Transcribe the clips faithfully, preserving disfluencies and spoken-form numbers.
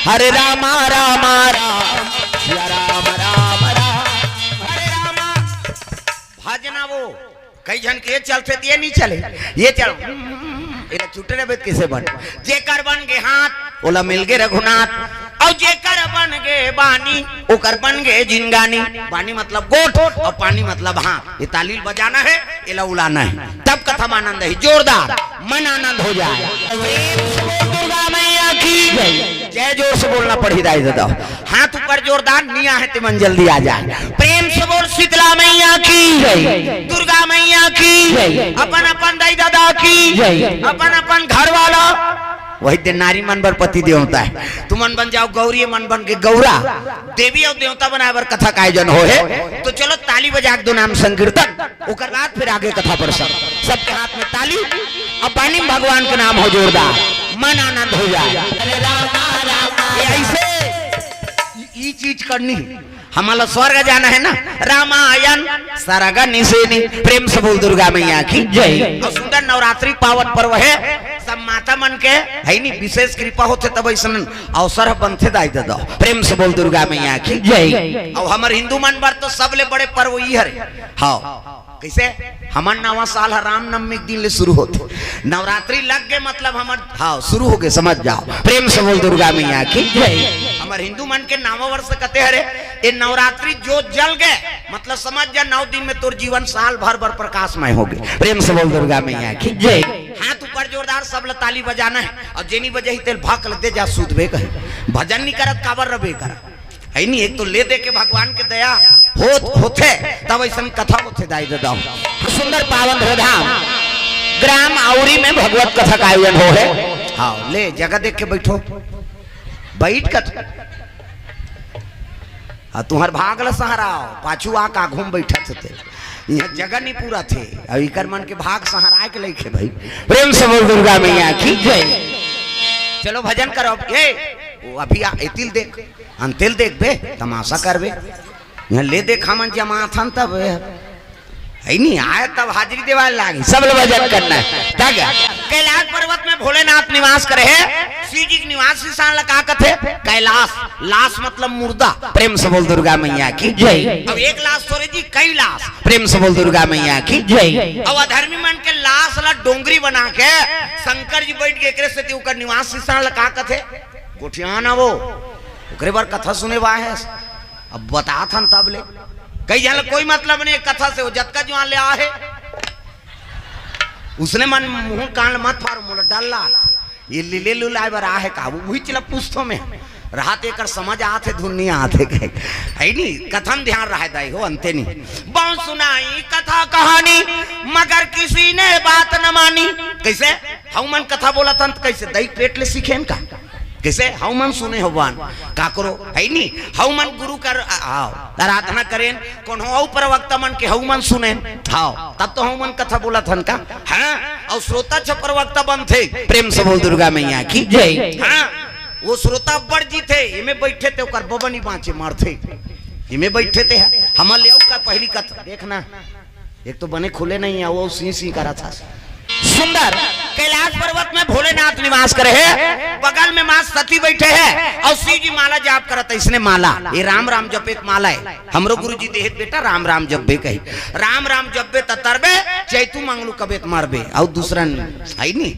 हरे रामा रामा राम, सिया राम राम राम, हरे रामा। भजना वो कई झन के चलथे त ये नहीं चले, ये चल, एला छुटे रहे त कइसे बन? जेकर बन गे हाथ, ओला मिल गे रघुनाथ, अउ जेकर बन गे बानी, ओकर बन गे जिनगानी। बानी मतलब गोठ, अउ पानी मतलब हाथ। ये ताली बजाना है, एला उलाना है, तब कथा में आनंद है। जोरदार, मन आनंद हो जाए। प्रेम से बोल दुर्गा मैया की जय। जय जोर से बोलना पड़ही दाई ददा। हाथ ऊपर जोरदार, निया है ते मन जल्दी आ जाए। प्रेम से बोल शीतला मैया की जय। दुर्गा मैया की जय। अपन अपन दाई ददा की जय। अपन अपन घर वाला, वही दिन नारी मन बर पति देवता है। तुमन बन जाओ गौरी, मन बन के गौरा, देवी अउ देवता बनाए बर कथा का आयोजन हो है। तो चलो ताली बजा के दो नाम संकीर्तन, ओकर बाद फिर आगे कथा प्रसंग। सबके हाथ में ताली, अब बानी में भगवान के नाम हो जोरदार, मन आनंद हो जाए। ये ऐसे ई, ई चीज करनी है। हमला स्वर्ग जाना है ना, रामायण सरग निसेनी। प्रेम से बोल दुर्गा मैया की जय। अउ सुंदर नवरात्रि पावन पर्व है, सब माता मन के है नी विशेष कृपा होथे तब ऐसन अवसर ह बनथे दाई ददा। प्रेम से बोल दुर्गा मैया की जय। अउ हमर हिंदू मन बर तो सबले बड़े पर्व ई हरे। हाँ, कइसे? हमर नवा साल ह रामनवमी के दिन ले शुरू होथे। नवरात्रि लग गे मतलब हमर, हाँ, शुरू हो गे, समझ जाओ। प्रेम से बोल दुर्गा मैया की जय। हमर हिंदू मन के नवा वर्ष कथे हरे, ये नवरात्रि जोत जल गे मतलब समझ जा नौ दिन में तोर जीवन साल भर बर प्रकाशमय हो गे। प्रेम से बोल दुर्गा मैया की जय। हाथ ऊपर जोरदार, सब ल ताली बजाना है, अउ जेनी बजाही तेल भक ल दे जा, सूतबे कहे, भजन नहीं करत काबर रबे कर। है नी, एक तो ले दे के भगवान के दया होत होथे, तब ऐसन कथा होथे दाई ददा। सुंदर पावन हो धाम, ग्राम आउरी में भगवत कथा का आयोजन हो है। हाँ, ले जगह देख के बैठो, बैठ कर। आ, तुहर भाग ल सहराओ, पाछू आ का घूम बैठत होते। यहाँ जगह नहीं पूरा थे, अब इकर मन के भाग सहराए के लइके भाई। प्रेम से बोल दुर्गा मैया की जय। चलो भजन करो। ए, वो अभी आ, एतिल देख, अंतेल देखबे, तमाशा करबे। यहाँ ले देख, हमन जमाथन तब है नहीं आए, तब हाजिरी देवाल लागी, सब लोग भजन करना है। तब क्या? कैलाश पर्वत में भोलेनाथ निवास करे है, शिव जी के निवास स्थान ला का कथे? कैलाश। लाश मतलब मुर्दा। प्रेम से बोल दुर्गा मैया की जय। अब एक लाश थोड़े जी, कई लाश। प्रेम से बोल दुर्गा मैया की जय। अब अधर्मी मन के लाश ला डोंगरी बना के शंकर जी बैठ के एकरे सेती ओकर निवास स्थान ला का कथे? गोठियाना वो। ओकरे बर कथा सुने बा है। अब बतात हन तब ले। कई झन ला कोई मतलब नहीं कथा से, वो जतका जुआन ले आहे। उसने मन मुंह कान मत फारो, मोला डर लाग। ये लीले लुलाए बर आहे का? वो वही चला पूछतो में। रहा ते एकर समझ आथे, धुन नहीं आथे कहे। है नी? कथन ध्यान रहे दाई हो, अंते नहीं। बहुत सुनाई कथा कहानी, मगर किसी ने बात न मानी। कैसे? हऊ मन कथा बोलत हन, त कैसे? दई पेट ले सीखेन का? कइसे? हऊ मन सुने हवन काकरो, है नी? हऊ मन गुरु कर, आ, आओ, आराधना करेन, कोनो अउ प्रवक्ता मन के हऊ मन सुनेन। हाँ, तब तो हऊ मन कथा बोलत हन का? हाँ, अउ श्रोता छ प्रवक्ता बनथे। प्रेम से बोल दुर्गा मैया की जय। हाँ, वो श्रोता बड़ जी थे, इमे बैठे थे, ओकर बबनी बाँचे मरथे। इमे बैठे थे, हमर ले अउ का पहली कथा देखना। एक तो बने खुले नहीं है, वो सी सी करा था। सुंदर। कैलाश पर्वत में भोलेनाथ निवास करे है, बगल में माँ सती बैठे है अउ शिव जी माला जाप करत है। इसने माला, ये राम राम जपे के माला है। हमरो गुरु जी देहे त बेटा राम राम जपबे कही, राम राम जपबे त तरबे, चैतू मंगलू कबे त मरबे, अउ दूसरा नहीं है नी।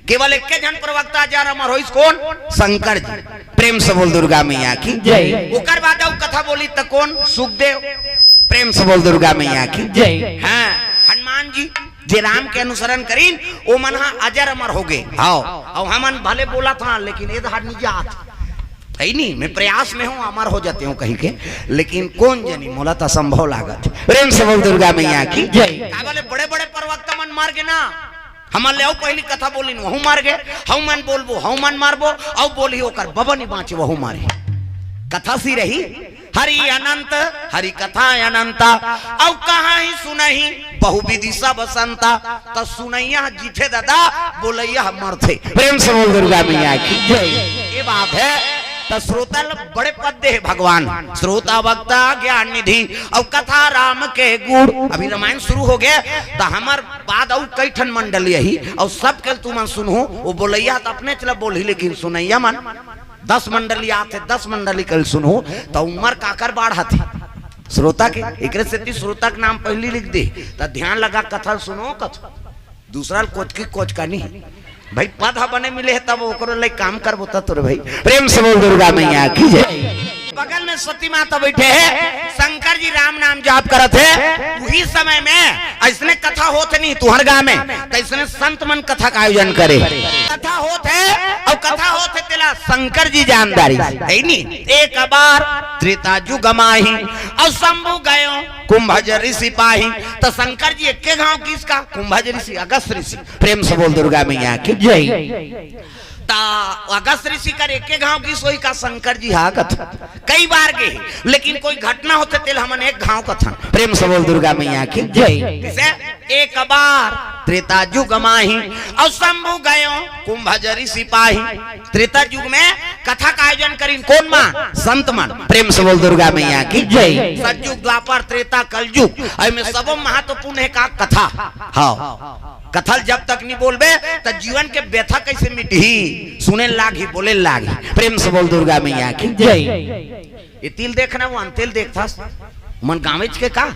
केवल एक झन प्रवक्ता अजर अमर होइस, कौन? शंकर जी। प्रेम से बोल दुर्गा मैया की जय। ओकर बाद अउ कथा बोली त कौन? सुखदेव। प्रेम से बोल दुर्गा मैया की जय। हाँ, हनुमान जी जे राम के अनुसरण करीन, ओ मन हा अजर अमर हो गे। हाँ, अउ हमन भले बोलत हन, लेकिन ए धार नहीं जात। है नी, मैं प्रयास में हूँ, अमर हो जाते हूँ कहीं के, लेकिन कौन जनी, मोला त असंभव लागत। प्रेम से बोल दुर्गा मैया की जय। का बोले, बड़े बड़े प्रवक्ता मन मर गे ना, हमन ले अउ पहली कथा बोलिन, वहू मर गे, हऊ मन बोलबो, हऊ मन मरबो, अउ बोलही ओकर बबनी बाँचे, वहू मरही। कथा सी रही, हरि अनंत, हरि कथा अनंता, अउ कहाहीं सुनही बहुविधि सब संता। त सुनइया जीथे दादा, बोलइया मरथे। प्रेम से बोल दुर्गा मैया की जय। ये बात है, त श्रोता ल बड़े पद दे हे भगवान, श्रोता वक्ता ज्ञान निधि, अउ कथा राम के गुण। अभी रामायण शुरू हो गे, त हमर बाद अउ कई ठन मंडली आही, अउ सब के तुमन सुनहू, वो बोलइया त अपने चला बोलही, लेकिन सुनइया मन दस मंडली आथे, दस मंडली कल सुनो, त उमर काकर बाढ़त हे? श्रोता के। एकरे सेती श्रोता के नाम पहिली लिख दे, त ध्यान लगा कथा सुनो कथा। दूसरा ल कोचकी कोचका नहीं। भाई, पद ह बने मिले हे, तब ओकरो ले काम करबो त तोरे भाई। प्रेम से बोल दुर्गा मैया की जय। बगल में सती माता बैठे हे, शंकर जी राम नाम जाप करत हे। उही समय में अइसने कथा होत हे नहीं तुहर गाँव में, त अइसने संत मन कथा का आयोजन करे। कथा होत हे अउ कथा होत हे तेला शंकर जी जानदारी, हे नी? एक बार त्रेता जुग माही, अउ शंभु गयो कुंभज ऋषि पाही। त शंकर जी एके घाव किस का? कुंभज ऋषि, अगस्त ऋषि। प्रेम से बोल दुर्गा मैया की जय। त अगस्त ऋषि कर एके घाव किस होही का? शंकर जी हा कथा कई बार गे हे, लेकिन कोई घटना होथे तेल हमन एक घाव कथन। प्रेम से बोल दुर्गा मैया की जय। जैसे एक बार त्रेता जुग माही, अउ शंभु गयो कुंभज ऋषि पाही। त्रेता युग में कथा का आयोजन करिन कोन मन? संत मन। प्रेम से बोल दुर्गा मैया की जय। सतयुग, द्वापर, त्रेता, कलयुग, एमे सबो महत्वपूर्ण हे का? कथा। हाँ, कथा ल जब तक नहीं बोलबे त जीवन के व्यथा कैसे मिटही? सुने लागही, बोले लागही। प्रेम से बोल दुर्गा मैया की जय। ये तिल देखना, वो अंतिल देखथस, मन गाँवेच के का?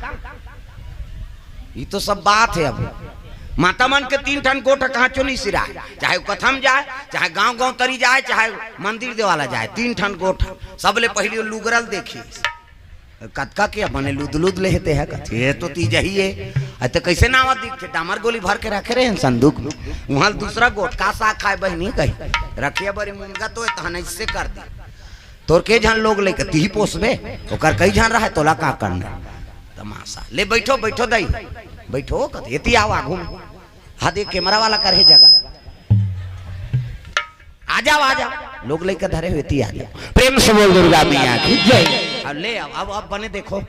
ये तो सब बात हे। अब माता मन के तीन ठन गोठ कहाँ चो नहीं सिराय, चाहे वो कथा म जाय, चाहे गाँव गाँव तरी जाय, चाहे मंदिर देवाला जाय, तीन ठन गोठ। सबले पहिली वो लुगरा ल देखी, कतका के बने लुद लुद ले हे ते ह कथे, ये तो तीजही हे। अ, ते कैसे नावा दिखथे? डामर गोली भर के रखे रहे हैं संदूक में। उहाँ ल दूसरा गोठ का साग खाय बहिनी कही, रखिया बरी मुनगा तो तहन ऐसे कर दी। तोर के झन लोग लइका, तिही पोसबे, ओकर कई झन रहय, तोला का करना? तमाशा। ले बैठो, बैठो दाई, बैठो, कथे, एती आओ आगू में। हाँ, देख, कैमरा वाला कर हे जगह। आ जाओ, आ जाओ। लोग लइका धरे हुए, एती आ जाओ। प्रेम से बोल दुर्गा मैया की जय। अब ले आओ, अब, अब बने देखो।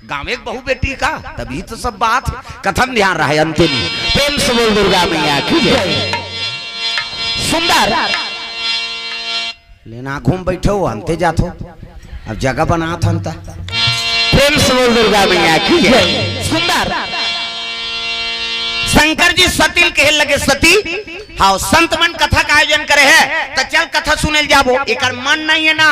गाँव एक बहू बेटी का, तभी तो सब बात हे। कथा म ध्यान रहे अंतिम। प्रेम से बोल दुर्गा मैया की जय। सुंदर। लेना घूम बैठो, अंते जाथो। अब जगह बनात हन त। प्रेम से बोल दुर्गा मैया की जय। सुंदर। शंकर जी सती ल कहे लगे, सती, हाँ, संत मन कथा का आयोजन करे हे, त चल कथा सुने ल जाबो। एकर मन नहीं हे ना,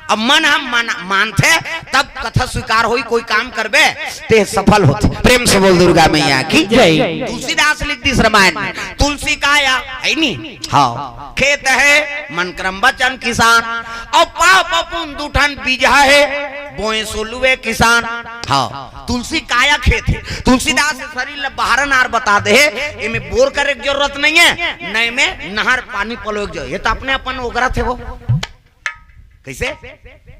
अब मन हम मान, मानथे, तब कथा स्वीकार होई, कोई काम करबे, ते सफल होथे। प्रेम से बोल दुर्गा मैया की जय। तुलसीदास लिख दिस रामायण में, तुलसी काया, हे नी? हाँ। खेत हे, मन क्रम वचन किसान, अउ पाप पुन दुठन बीजा हे, बोए सो लुए किसान। हाँ, तुलसी काया खेत हे। तुलसीदास शरीर ल बाहर नार बता दे हे, एमे बोर करे के जरूरत नहीं हे, न एमे नहर पानी पलोए के जरूरत। ये तो अपने अपन ओगरत हे वो। कैसे?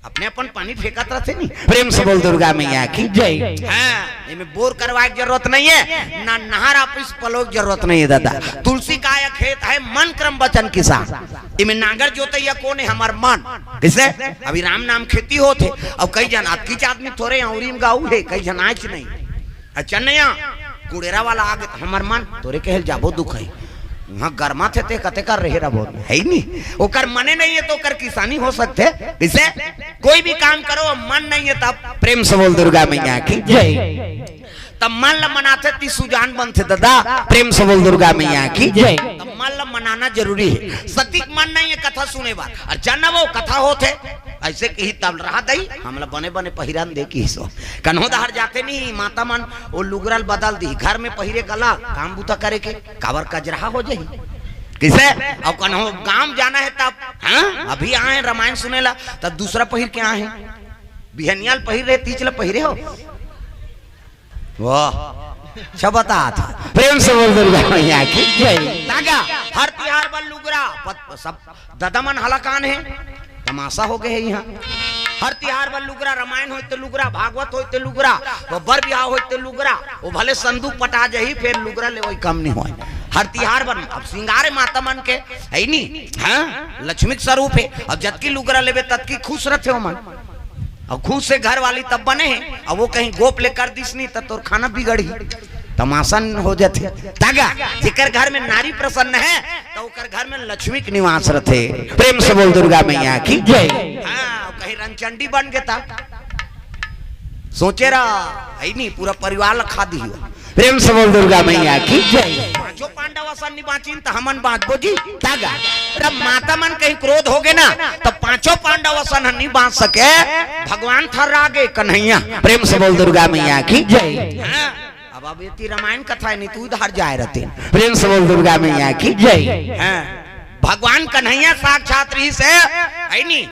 अपने अपन पानी फेंकत रथे नी। प्रेम से बोल दुर्गा मैया की जय। हाँ, एमे बोर करवाए के जरूरत नहीं हे, ना नहर आप इस पलोए के जरूरत नहीं हे दादा। तुलसी काया खेत हे, मन क्रम वचन किसान। एमे नांगर जोतैया कोन हे? हमर मन। कैसे? अभी राम नाम खेती होत हे, अउ कई झन अतकीच आदमी थोरे अंउरी म गाऊ हे, कई झन आयच नहीं। अच्छा नया कुड़ेरा वाला आगे त हमर मन तोरे कहे ल जाबो दुखई। उहाँ गरमाथे ते कते कर रहे रबो, हे नी? ओकर मने नहीं हे त ओकर किसानी हो सकथे? कैसे? कोई भी काम करो, मन नहीं हे तब। प्रेम से बोल दुर्गा मैया की जय। तब मन ल मनाथे ती सुजान बनथे दादा। प्रेम से बोल दुर्गा मैया की जय। तब मन ल मनाना जरूरी हे। सती के मन नहीं हे कथा सुने बर, अउ चल न वो कथा होथे, ऐसे कही तब रहा दई, हमला बने बने पहिरन दे किहिस। कन्हो डहर जाथे नहीं, माता मन वो लुगरा ल बदल दी, घर में पहिरे कला, काम बूता करे के, काबर कजरहा हो जाही। किसे? अउ कन्हो गांव जाना हे तब, हाँ? अभी आए रामायण सुने ला, तब दूसरा पहिर के आए। बिहनिया ल पहिर रहे, तीज ल पहिरे हो। वाह, अच्छा बतात हे। प्रेम से बोल दुर्गा मैया की जय। तागा, हर तिहार बर लुगरा, पत-, सब ददा मन हलाकान हे, तमाशा हो गए हे इहाँ। हर तिहार बर लुगरा, रामायण होय त लुगरा, भागवत होय त लुगरा, वो बर बिहाव होय त लुगरा, वो भले संदूक पटा जाही, फेर लुगरा ले वही कम नहीं होय। हर तिहार बर अब सिंगारे माता मन के, हे नी? हाँ, लक्ष्मी के स्वरूप हे। अब जतकी लुगरा लेबे, ततकी खुश रथे ओमन। अउ खुद से घर वाली तब बने हे, अउ वो कहीं गोप ले कर दिस नहीं, त तोर खाना बिगड़ही, तमासन हो जाथे। तागा, जेकर घर में नारी प्रसन्न हे, त ओकर घर में लक्ष्मी के निवास रथे। प्रेम से बोल दुर्गा मैया की जय। हाँ, कहीं रंगचंडी बन गे ता। सोचे रहा, हे नहीं, पूरा परिवार ला खा दिही। प्रेम से बोल दुर्गा मैया की जय। पांचों पांडव असन नहीं बांचिन त हमन बांचबो जी। तागा। जब माता मन कहीं क्रोध होगे ना, त पांचों पांडव असन ह नहीं बांच सके। भगवान थर्रा गे कन्हैया। प्रेम से बोल दुर्गा मैया की जय। हाँ, अब अब एती रामायण कथा है नहीं, तू उधार जाए रहते। प्रेम से बोल दुर्गा मैया की जय। हाँ, भगवान कन्हैया साक्षात रहिस हे, है नी?